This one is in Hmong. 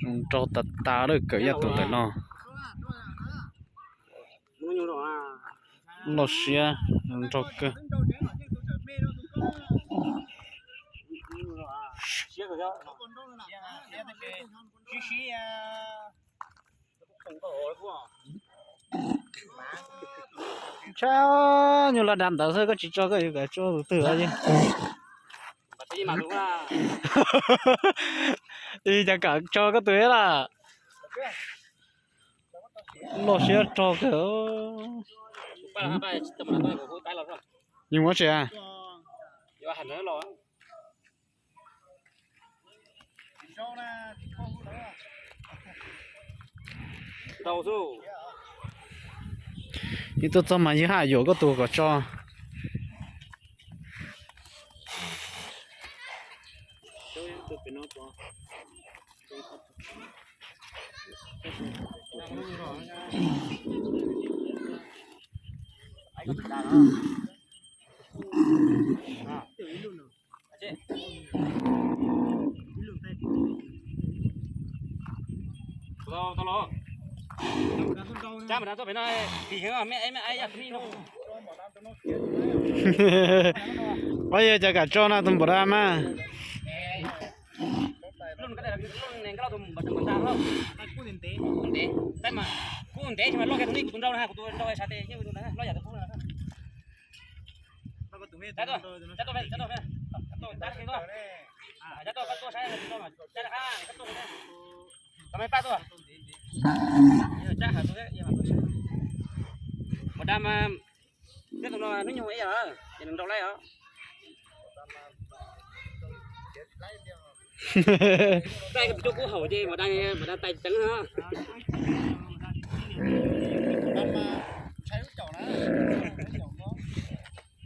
Nrau tas tas lawm, kawm yaj tus ntawm no. Loj siab nrau kawg. Tshaj, nyuag laj dab ntawd xwb koj tsis tso koj yuav kam tso tus twg os. Cas kam tso koj tus thiab lawm. Loj siab rog kawg. Yus muab tsev. Yus tuaj txog mas yus haj yuam koj tus kom tso. Pab yog cas kam tso no tus npam dab mas. Npam dab mas, neb tus no hnub nyoog ib yam, ces nws nrau laij os. Taij rau kub haum ces npam dab, npam dab taij tsis teev no.